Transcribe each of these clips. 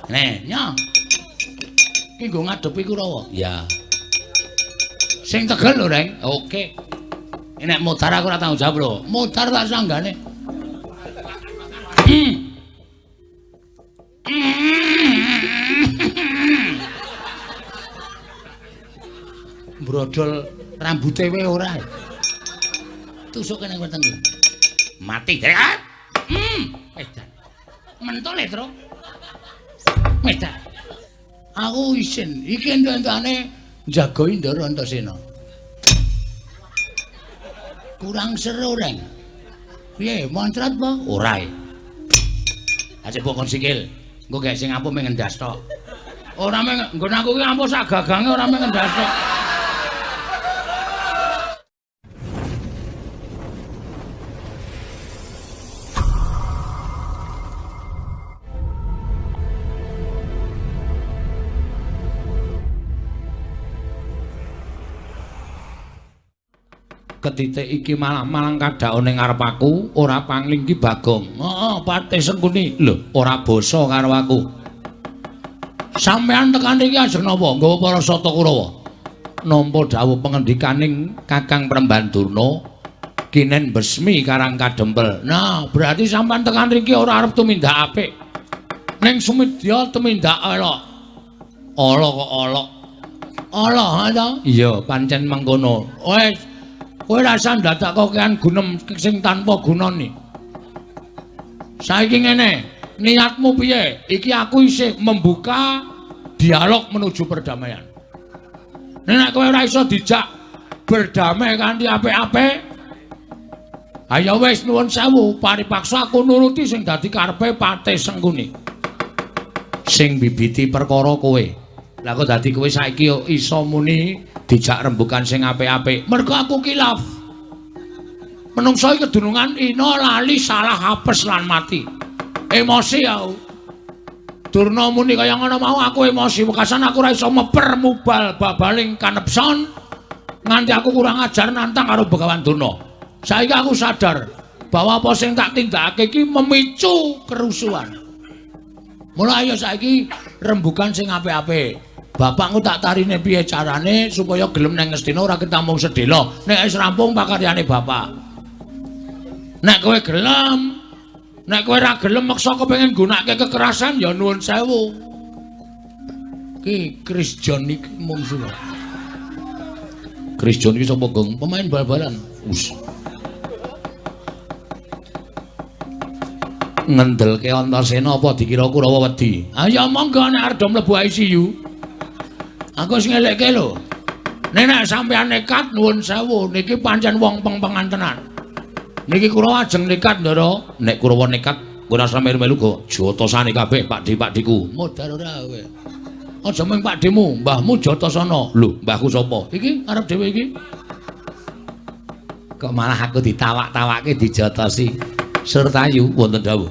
Nih, nyo. Ki nggo ngadepi Kurawa. Ya. Sing tegel lho, Reng. Oke. Nek modar aku ora tanggung jawab lho. Modar tak sanggane. Brodol rambute wae ora. Tusuk kene wetengku. Mati. Edan. Mentol e, Tru. Edan. Aku isin. Iki entuk-entukane njagoi Ndara Antasena. Kurang seru, Reng. Piye, moncrot apa? Ora. Aja bokon sikil. Engko gek sing ampuh mung ngendas tok. Ora mung nggon aku ki ampuh sak gagange ora mung ngendas tok. Ketitik iki malang-malang kadhaon ning ngarep aku, ora pangling ki Bagong. Heeh, Patih Sengkuni. Lho, ora basa karo aku. Sampeyan tekan iki ajeng napa? Nggawa para Sata Kurawa. Nampa dawuh pengendikaning Kakang Premban Durna, kinen besmi Karang Kadempel. Nah, berarti sampeyan tekan riki ora arep tumindak apik. Ning sumedya tumindak elok. Ala kok ala. Ala ha ta? Iya, pancen mengkono. Wis kowe rasa ndadak kokean gunem sing tanpa gunane. Saiki ngene, niatmu piye? Iki aku isih membuka dialog menuju perdamaian. Nek kowe ora iso dijak berdamai kanthi apik-apik, ayo wis nuwun sewu, paripaksa aku nuruti sing dadi karepe Patih Sengkuni. Sing bibiti perkara kowe. Lah kok dadi kowe saiki iso muni dijak rembukan sing apik-apik. Mergo aku kilaf. Menungso iki kedunungan ina lali salah apes lan mati. Emosi aku. Durna muni kaya ngono mau aku emosi wekasan aku ora iso meper mubal babaling kanepson nganti aku kurang ajar nantang karo Begawan Durna. Saiki aku sadar bahwa apa sing tak tindakake iki memicu kerusuhan. Mula ayo saiki rembukan sing apik-apik. Bapakku tak tarine piye carane supaya gelem nang Ngastina ora ketamung sedhela. Nek wis rampung pakaryane bapak. Nek kowe gelem, nek kowe ora gelem meksa kepengin nggunakake kekerasan ya nuwun sewu. Ki Chris John iki mungsuh. Chris John iki sapa, Gong? Pemain bal-balan. Us. Ngendelke Antasena apa dikira Kurawa wedi? Ayo monggo nek arep mlebu ICU. Aku wis ngelekke lho. Nek sampeyan nekat nuwun sewu, niki pancen wong peng-pengan tenan. Niki Kurawa ajeng nekat, Ndara. Nek Kurawa nekat, ora usah melu-melu go jotosane kabeh Pakdhe-pakdheku. Modar ora kowe. Aja mung pakdhemu, mbahmu jotosana. Lho, mbahku sapa? Iki arep dhewe iki. Kok malah aku ditawak-tawake dijotosi. Surtayu wonten dawuh.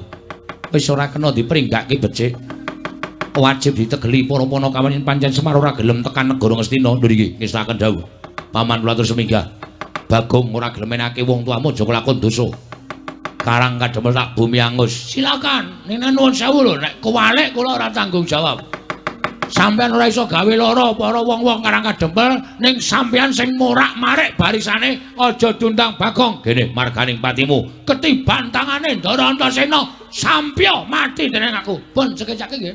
Wis ora kena dipringgake becik. Wajib ditegeli para panakawan yen pancen Semar ora gelem tekan negara Ngastina. Lho iki ngestaken dawuh. Paman kula terus minggah. Bagong ora gelem enake wong tuamu aja kelakon dosa. Karang Kadempel tak bumi angus. Silakan. Ning nuwun sewu lho, nek kewalik kula ora tanggung jawab. Sampeyan ora iso gawe lara para wong-wong Karang Kadempel, ning sampeyan sing morak-marik barisane aja diundang Bagong. Gene marganing patimu ketiban tangane Ndara Antasena sampya mati dening aku. Pun sekecake nggih.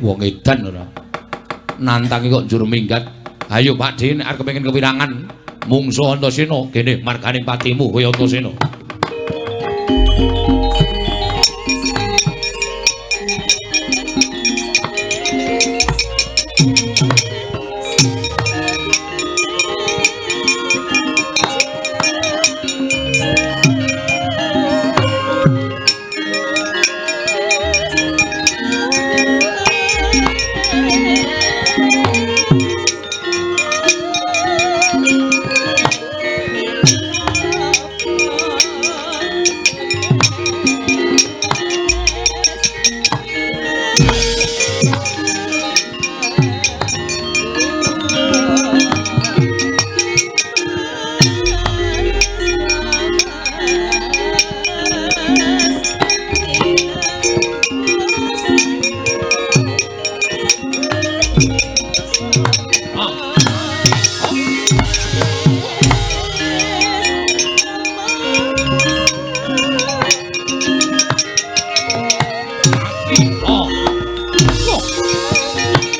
Wong edan ora. Nantangi kok njur minggat. Ayo Pakdhe nek arep kepengin kewirangan mungsuh Antasena, gene marganing patimu kaya Antasena. Oh,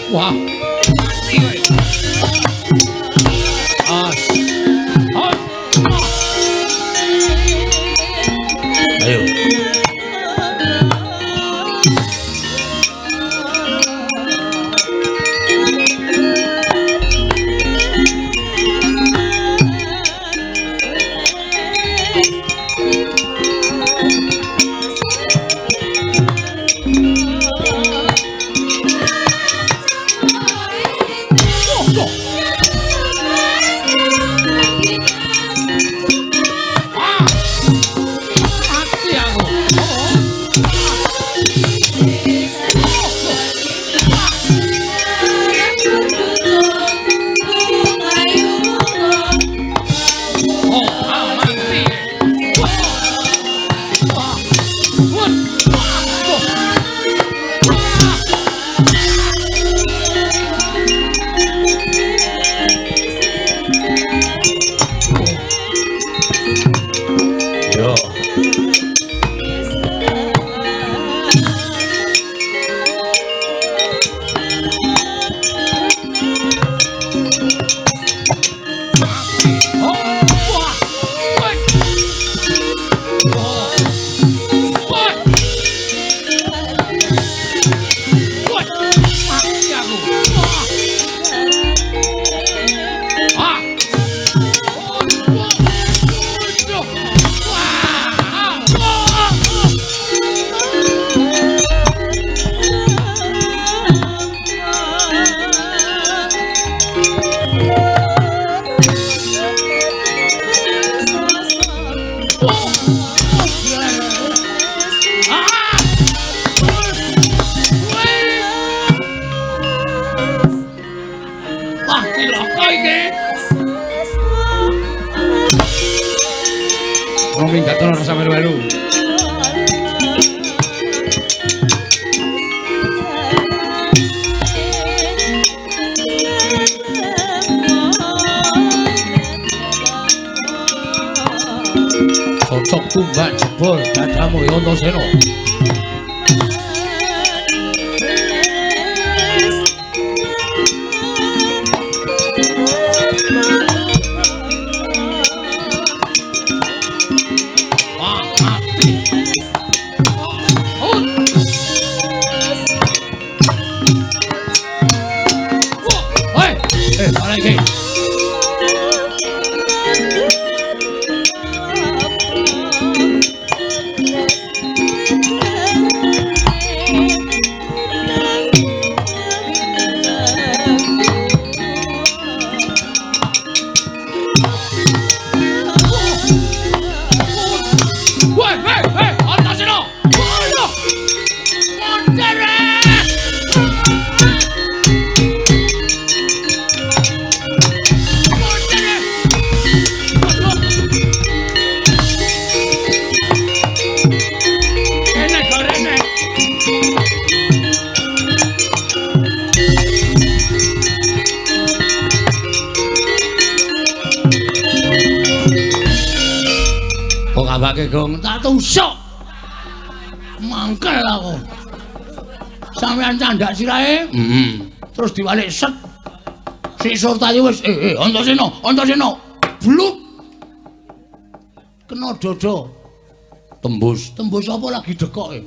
Wah. Mati kowe. As. Ayo. Cocok tumbak jebol dadamu Antasena. Wah, mati. Wah, hei, ana iki. Awake gong tak tusuk. Mangkel aku. Sampeyan candak sirahe? Heeh. Terus diwalik set. Si Surtayu wis Antasena, Antasena. Bluk. Kena dada. Tembus. Tembus apa lagi dekoke?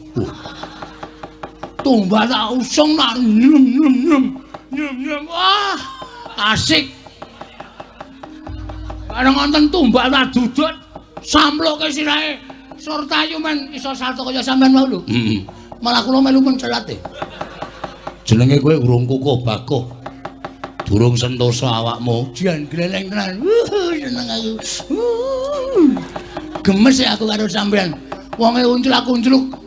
Tumbak tak usung nak nyem nyem nyem. Nyem nyem. Wah, asik. Bareng wonten tumbak tak dudut. Samploke sirahe Surtayu men iso salto kaya sampean mau lho. Heeh. Malah kula melu mencelat e. Jenenge kowe urung kukuh bakuh. Durung sentosa awakmu. Jan gleleng tenan. Seneng aku. Gemes e aku karo sampean. Wonge unclak-uncluk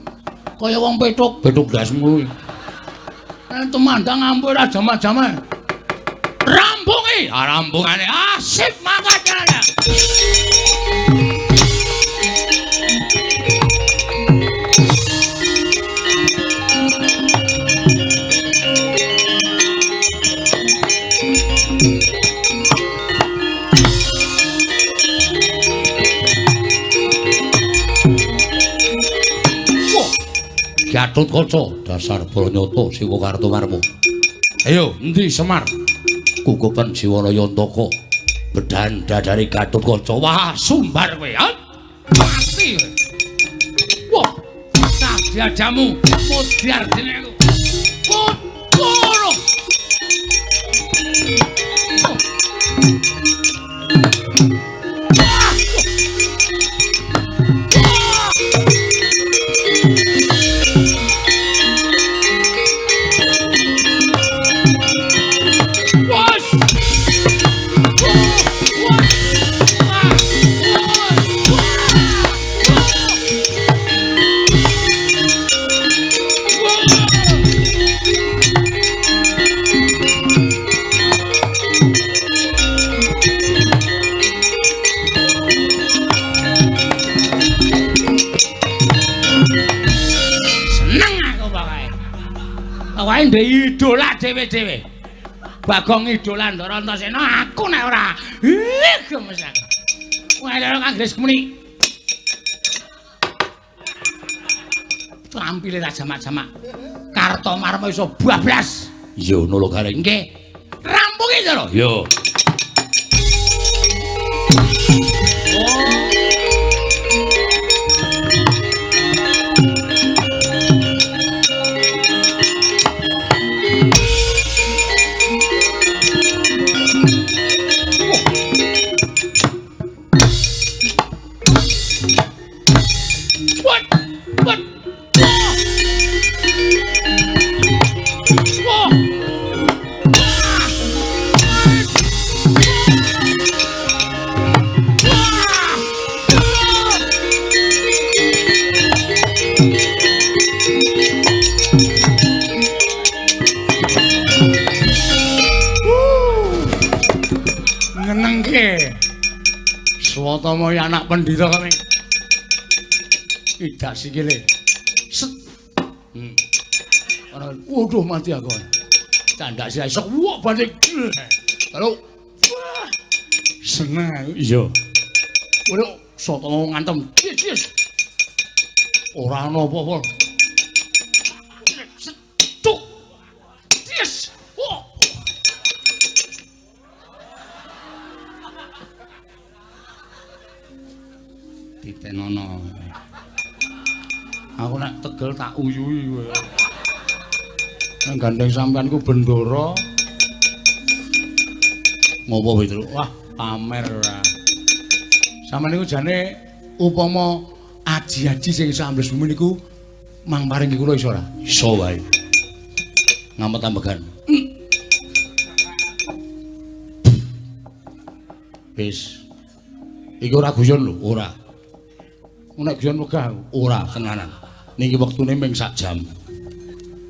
kaya wong petuk, petuk dasmu kuwi. Tumandang ampuh ora jaman-jaman. Rampungi, rampungane. Ah, sip mangkat jalan. Gatotkaca dasar Branyata Siwa Kartomarma. Ayo, endi Semar? Kukupen Jiwana Yantaka. Bedan dadari Gatotkaca. Wah, sumbar kowe. Mati kowe. Wah, sajajamu mudyar dene aku. Kutoro. Wae idola dhewe-dhewe. Bagong idola Ndara Antasena aku nek ora. Ih, gemes aku. Wae loro Kang muni. Trampile tak jamak-jamak. Kartomarma iso bablas. Iya ngono lho Gareng. Nggih. Rampungi lho. Iya. Swatama anak pendhita kami. Idak sikile. Set. Ana waduh mati aku. Candak sirahe sok wok balik. Halo. Seneng aku. Iya. Waduh, Swatama ngantem. Ora ana apa-apa. Set. Tuk. Yes. Wah. Titenono. Aku nek tegel tak uyuhi kowe. Nek gandeng sampean ku bendara. Ngopo Petru? Wah, pamer ora. Sampeyan niku jane upama aji-aji sing iso ambles bumi niku mang paringi kula iso ora? Iso wae. Ngamet ambegan. Wis. Iki ora guyon lho, ora. Nek guyon wegah ora tenanan. Niki wektune ming sak jam.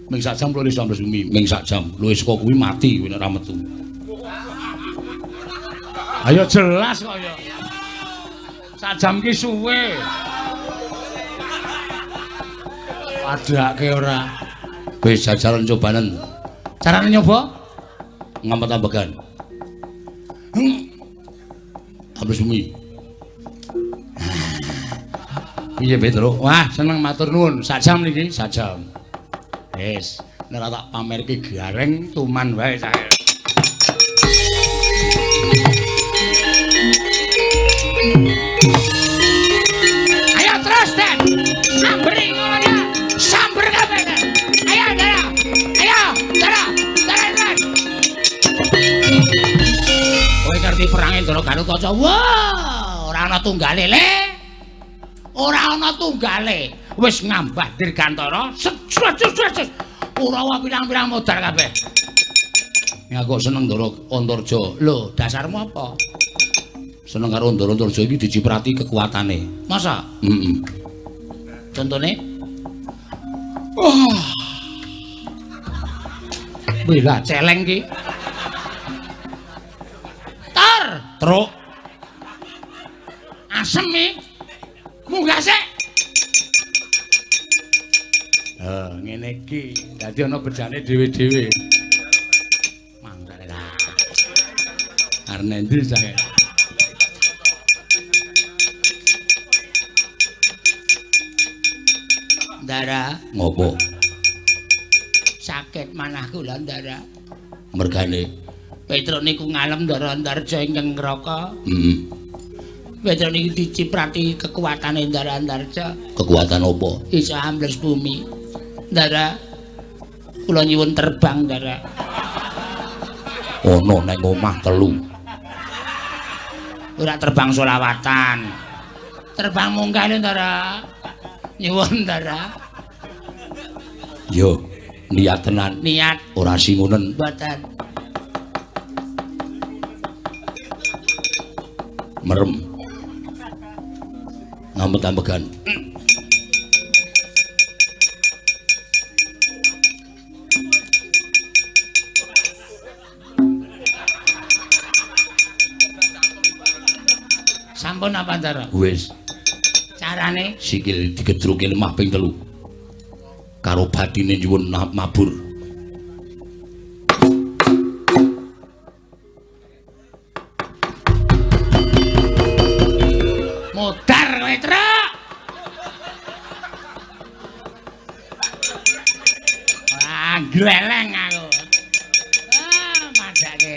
Ming sak jam luwih ambles bumi, ming sak jam. Luwih saka kuwi mati kowe nek ora metu. Ayo jelas kok ya. Sak jam ki suwe. Padhake ora. Wis jajalan cobanen. Carane nyoba? Ngamet ambegan. Ambles bumi. Piye Petro? Wah, seneng matur nuwun. Sak jam niki, sak jam. Wis, nek ora tak pamerke gareng tuman wae cah. Ayo terus, Den. Samberi ngono ya. Samber kabeh. Ayo, Dara. Ayo, Dara. Dara, terus. Kowe ngerti perange Ndara Gatotkaca? Wah, ora ana tunggale, Le. Ora ana tunggale. Wis ngambah dirgantara. Set set set. Urawa pirang-pirang modar kabeh. Ya kok seneng Ndara Antarja. Lho, dasarmu apa? Seneng karo Ndara Antarja iki diciprati kekuatane. Masa? Heeh. Contone? Wah. Bela celeng ki. Tar, truk. Asem iki. Munggah sik. Ngene iki dadi ana bejane dhewe-dhewe. Mangkane ta. Arep endi sae? Ndara, ngopo? Sakit manah kula, Ndara. Mergane Petruk niku ngalem Ndara Antarja ingkang ngraka. Heeh. Petruk niku diciprati kekuatane Ndara Antarja. Kekuatan apa? Iso ambles bumi. Ndara, kula nyuwun terbang, Ndara. Ono nang omah telu. Ora terbang solawatan. Terbang munggah lho, Ndara. Nyuwun, Ndara. Yo, niat tenan. Niat. Ora singunen. Mboten. Merem. Ngambek-ambekan. Sampun apa, Ndara? Wis. Carane sikil digedruke lemah ping 3. Karo batine nyuwun mabur. Modar kowe, Truk. Wah, gleleng aku. Ah, madake.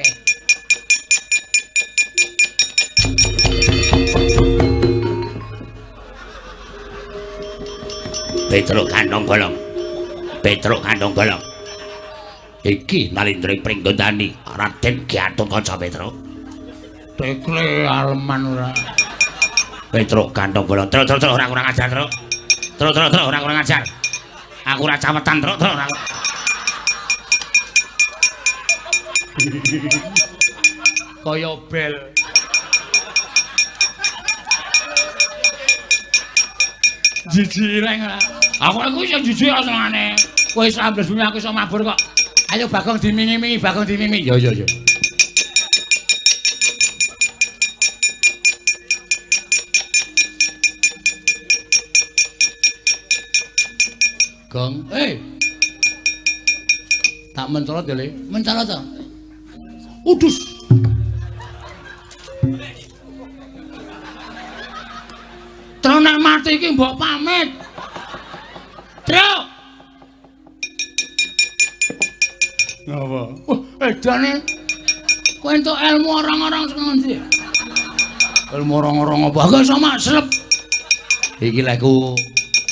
Petruk kantong bolong. Petruk kantong bolong. Iki Nalindra Pringgondani, Raden Gatotkaca Petruk. Tekle aleman ora. Petruk kantong bolong. Truk truk truk ora kurang ajar, Truk. Truk truk truk ora kurang ajar. Aku ora cawetan, Truk truk ora. Kaya bel. Jijik reng ora. Aku iso jijik ora senengane. Kowe iso ambles bumi aku iso mabur kok. Ayo Bagong dimingi-mingi, Bagong dimingi. Yo yo yo. Gong, eh. Tak mencolot ya, Le. Mencolot to? Udus. Truk nek mati iki mbok pamit. Truk. Ngapa? Wah, edane. Kowe entuk ilmu orang-orang sing ngendi? Ilmu orang-orang apa? Aku iso maslep. Iki lek ku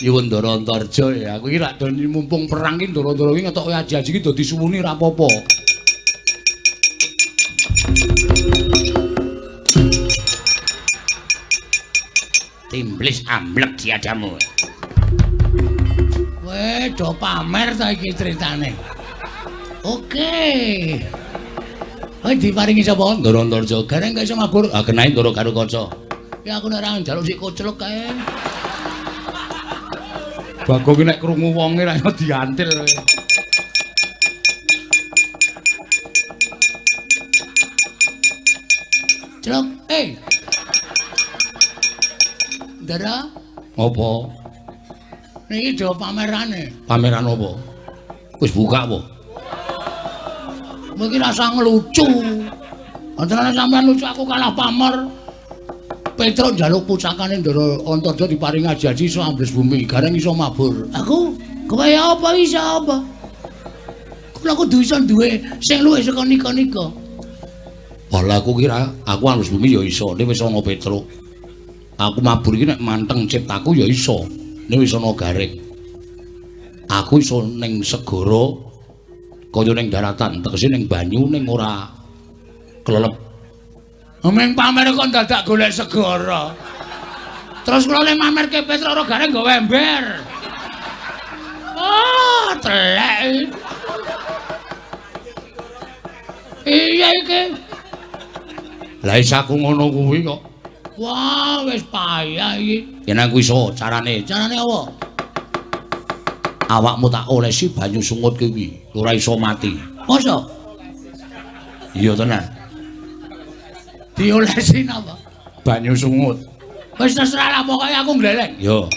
nyuwun Ndara Antarja ya. Aku iki lak do mumpung perang iki Ndara-ndara iki ngetoke aji-aji iki dadi suwuni ra apa-apa. Timblis amblek diadamu. Weh, do pamer ta iki critane. Oke. Kowe diparingi sapa? Ndara Antarja. Gareng gak iso mabur. Ah, kenae Ndara karo kaca. Ya aku nek ora njaluk sik koclok kae. Bagong ki nek krungu wonge ra iso diantil. Celok, eh. Ndara, Apa? niki do pamerane. Pameran apa? Wis buka apa? Mungkin rasa ngelucu. Antarane sampean lucu aku kalah pamer. Petruk njaluk pusakane Ndara Antarja diparingi aji-aji iso ambles bumi, gareng iso mabur. Aku kowe apa iso apa? Kula kudu iso duwe sing luwih saka nika-nika. Wah, aku kira aku ambles bumi ya iso, nek wis ana Petruk. Aku mabur iki nek manteng ciptaku ya iso, nek wis ana gareng. Aku iso ning segara kaya ning daratan, tegese ning banyu ning ora klelep. Ming pamer kok dadak golek segara. Terus kula le mamerke Petruk ora gareng nggawa ember. Ah, telek. Iya iki. Lah iso aku ngono kuwi kok. Wah, wis payah iki. Yen aku iso carane, Carane apa? Awakmu tak olesi banyu sungut kuwi, ora iso mati. Masa? Iya tenan. Diolesi napa? Banyu sungut. Wis terserah lah pokoke aku ngleleng. Yo.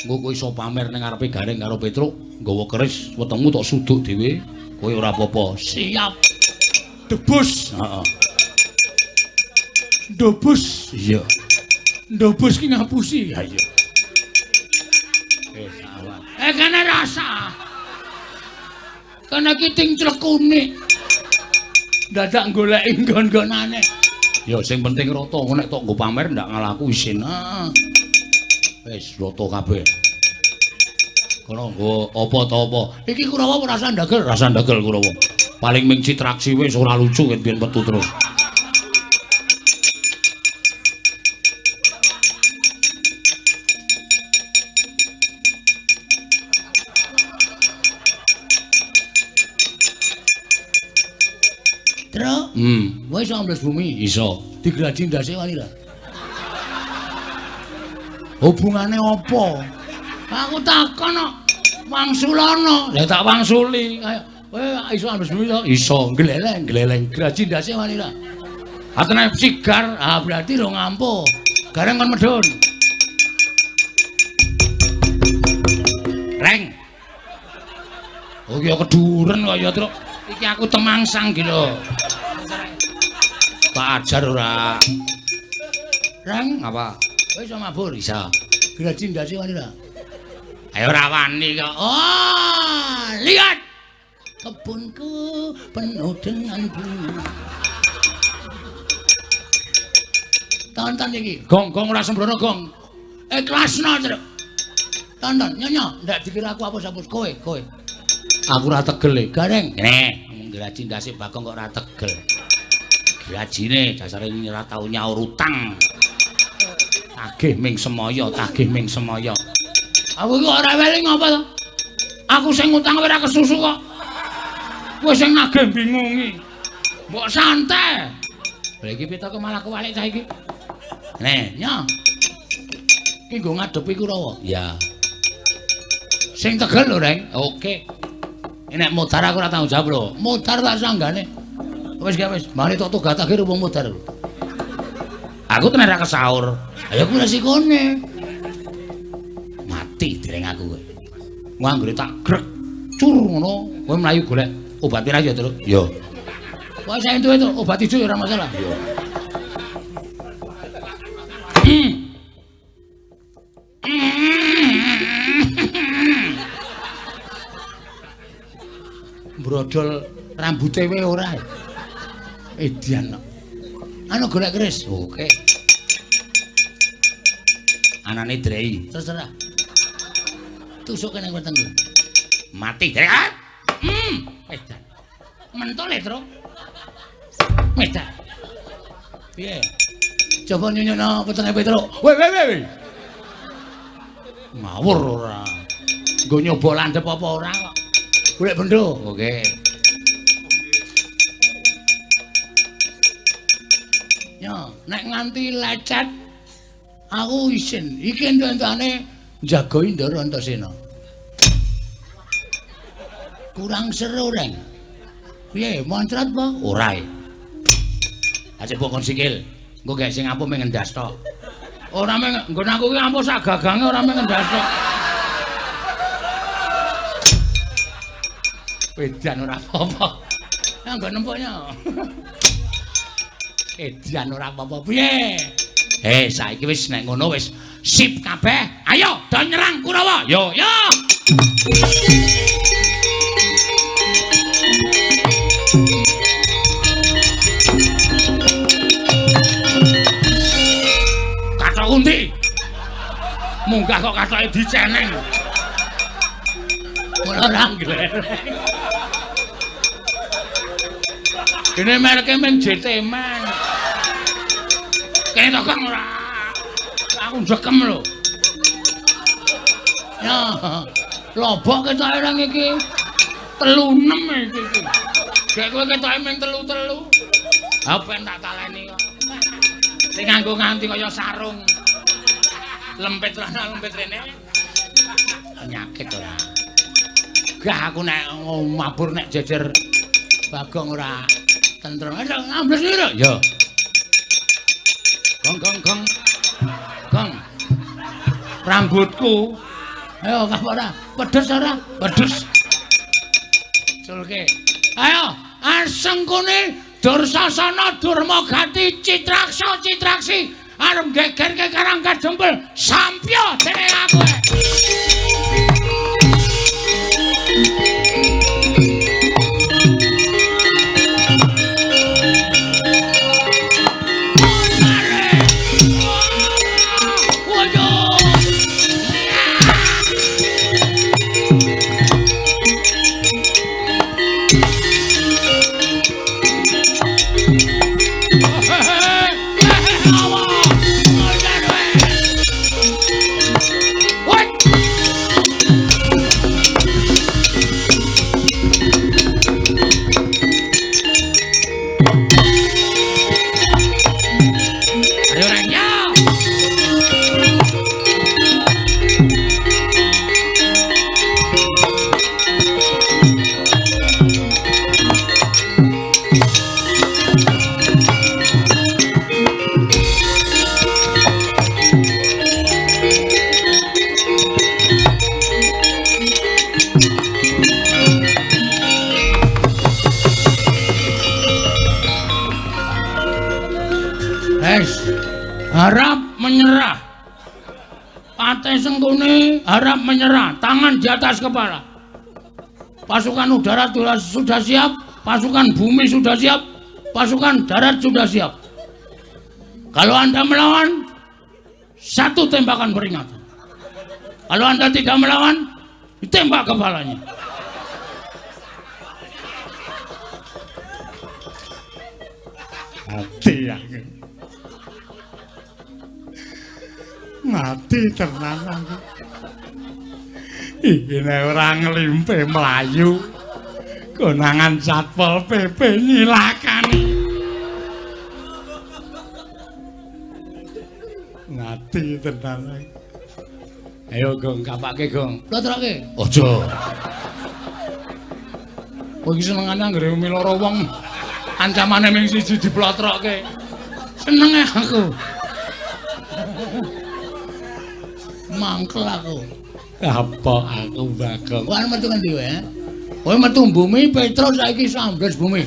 Engko kowe iso pamer ning ngarepe Gareng karo Petruk, nggawa keris wetengmu tok suduk dhewe, kowe ora apa-apa. Siap. Debus. Heeh. Ndobus. Iya. Ndobus ki ngapusi. Ha iya. Kene rasa. Kene iki ting clekune. Dadak goleki nggon-nggonane. Ya sing penting rata, nek tok nggo pamer ndak ngalahku isin. Heeh. Wis rata kabeh. Kono nggo apa ta apa. Iki Kurawa ora ndagel, rasa ndagel Kurawa. Paling ming citraksi wis ora lucu ket biyen metu terus. Truk. Kowe iso ambles bumi? Iso. Digraji ndase wani ra? Hubungane apa? Aku takon kok. Wangsulana. Lah tak wangsuli. Ayo, kowe iso ambles bumi to? Iso. Gleleng, gleleng. Graji ndase wani ra? Atene sigar. Ah, berarti rong ampuh. Gareng kon medhun. Reng. Oh ya keduren kok ya, Truk. Iki aku temangsang iki lho. Tak ajar ora. Reng, apa? Kowe iso mabur? Iso. Graji ndase wani ra? Ayo ora wani kok. Oh, lihat. Kebunku penuh dengan bunga. Tonton iki. Gong, gong ora sembrono gong. Ikhlasno, Truk. Tonton, nyonya, ndak dikira aku apus-apus kowe, kowe. Aku ora tegel e. Gareng. Nek, graji ndase Bagong kok ora tegel. Grajine dasare ora tau nyaur utang. Tagih ming semaya, tagih ming semaya. Aku iki ora weling apa to? Aku sing ngutang ora kesusu kok. Kowe sing nagih bingungi. Mbok santai. Lha iki pitoke malah kewalik cah iki. Nek, nyo. Iki nggo ngadepi Kurawa. Ya. Sing tegel lho, Reng. Oke. Nek modar aku ora tanggung jawab lho. Modar tak sanggane. Wis gak wis, mari tok togat akhir wong modar. Aku tenan ora kesaur. Ayo kuwi resikone. Mati dereng aku kowe. Anggere tak grek cur ngono, kowe mlayu golek obat pira ya, Truk? Yo. Wah, saya entuk itu obat ijo ya ora masalah. Yo. Brodol rambute wae ora. Edian kok. Anu golek keris. Oke. Anane drei. Terserah. Tusuk kene wetengku. Mati drei. Edan. Mentole, Truk. Edan. Piye? Coba nyunyono wetenge Petruk. Weh weh weh. Ngawur ora. Nggo nyoba landhep apa ora kok. Golek bendo. Oke. Yo, nek nganti lecet aku isin. Iki entuk-entukane njagoi Ndara Antasena. Kurang seru, Reng. Piye, moncrot apa? Ora. Aja bokon sikil. Engko gek sing ampuh mung ngendas tok. Ora mung nggon aku ki ampuh sak gagange ora mung ngendas tok. Edan ora apa-apa. Ya nggo nempuknya. Edan ora apa-apa. Piye? Saiki wis nek ngono wis sip kabeh. Ayo do nyerang Kurawa. Yo yo. Kathok undi. Munggah kok kathoke diceneng. Ora gleleng. Dene merke mung JT men. Kene to Kang ora. Aku njekem lho. Ya, lobok ketoke nang iki. 36 iki iki. Gek kowe ketoke mung 3-3. Ha ben tak taleni kok. Sing nganggo nganti kaya sarung. Lempit rana lempit rene. Penyakit ora. Gah aku nek mabur nek jejer Bagong ora tentrem. Ambles iki lho. Ya. Gong gong gong. Gong. Rambutku. Ayo kah ora? Pedes ora? Pedes. Culke. Ayo, asengkune Dursasana Durmagati Citraksa Citraksi arep gegerke Karang Kadempel. Sampya dene aku. Harap menyerah. Patih Sengkuni harap menyerah, tangan di atas kepala. Pasukan udara sudah siap, pasukan bumi sudah siap, pasukan darat sudah siap. Kalau Anda melawan, satu tembakan peringatan. Kalau Anda tidak melawan, ditembak kepalanya. Mati aku. Mati tenan aku. Iki nek ora nglimpe mlayu, konangan Satpol PP nyilakani. Mati tenan aku. Ayo Gong, kapake Gong. Plotroke. Aja. Kowe iki senengane anggere miloro wong ancamane ming siji diplotroke. Seneng aku. Mangkel aku. Apa aku Bagong? Kowe arep metu ngendi kowe? Kowe metu bumi Petruk saiki iso ambles bumi.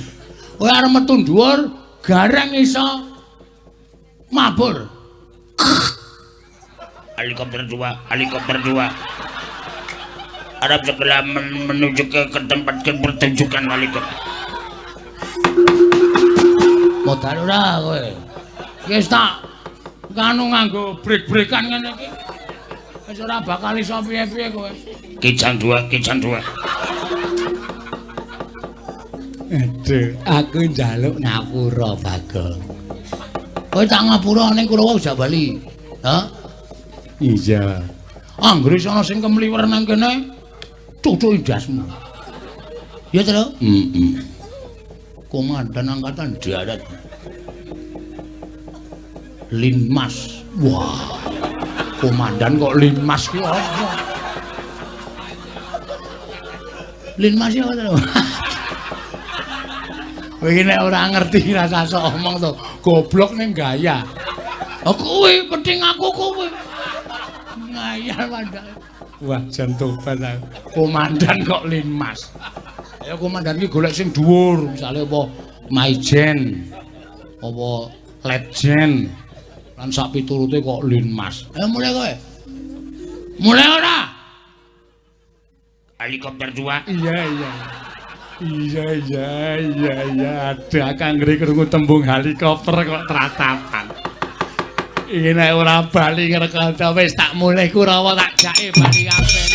Kowe arep metu dhuwur Gareng iso mabur. Helikopter 2, helikopter 2. Harap segera menuju ke tempat pertunjukan helikopter. Modal ora kowe. Wis tak kanu nganggo brek-brekan ngene iki. Wis ora bakal iso piye-piye kowe. Kijang 2, kijang 2. Aduh, aku njaluk ngapura Bagong. Kowe tak ngapura ning Kurawa jak bali. Hah? Iya. Anggere ana sing kemliwer nang kene, cucuki ndasmu. Ya, Tru? Heeh. Komandan Angkatan Darat. Linmas. Wah. Komandan kok Linmas ki apa? Linmas ya apa, Tru? Kowe iki nek ora ngerti rasa sok omong to, goblok ning gaya. Oh kuwi penting aku kuwi. Ngayal mandake. Wah, jan tobat aku. Komandan kok Linmas. Ayo komandan iki golek sing dhuwur, misale apa Maijen, apa Letjen. Lan sak piturute kok Linmas. Ayo mulai kowe. Mulai ora? Helikopter 2. Iya, iya. Iya, iya, iya, iya. Aduh, aku anggere krungu tembung helikopter kok tratapan. Iki nek ora bali ngrekanca wis tak mulih Kurawa tak jake bali kabeh.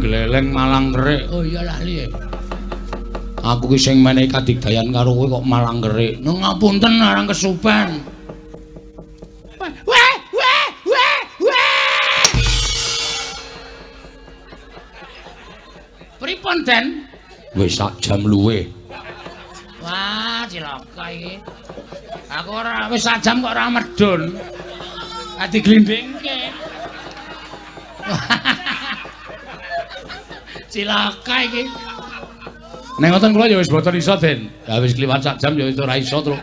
Gleleng malang kerik. Oh iya lali. Aku ki sing menehi kadigdayan karo kowe kok malang kerik. Nang ngapunten arang kesupen. Weh weh weh weh. Pripun, Den? Wis sak jam luwih. Wah, cilaka iki. Aku ora wis sak jam kok ora medun. Ati glindingke. Cilaka iki. Nek ngoten kula ya wis boten iso, Den. Ya wis kliwat sak jam ya wis ora iso truk.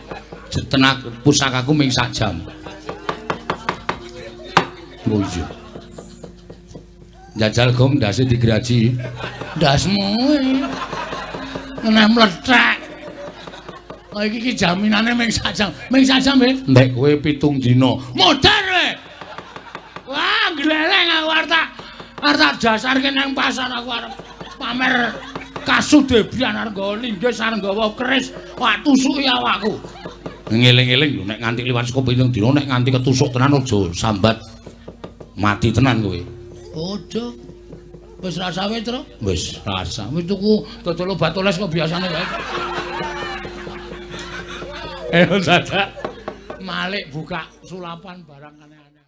Tenak pusakaku ming sak jam. Oh iya. Jajal gong ndase digraji. Ndasmu. Nek mlethek. Kok iki ki jaminane ming sak jam. Ming sak jam, Beb. Nek kowe 7 dina. Modar kowe. Wah, gleleng aku arep tak arep dasarke nang pasar aku arep pamer kasudebian arep nggawa linggis arep nggawa keris, wah tusuki awakku. Ngeling-eling lho nek nganti liwat saka 7 dina nek nganti ketusuk tenan aja sambat mati tenan kowe. Aja. Wis rasa wae, Tru? Wis rasa. Wis tuku dodol obat oles kok biasane wae. Ayo dadak malik buka sulapan barang aneh-aneh.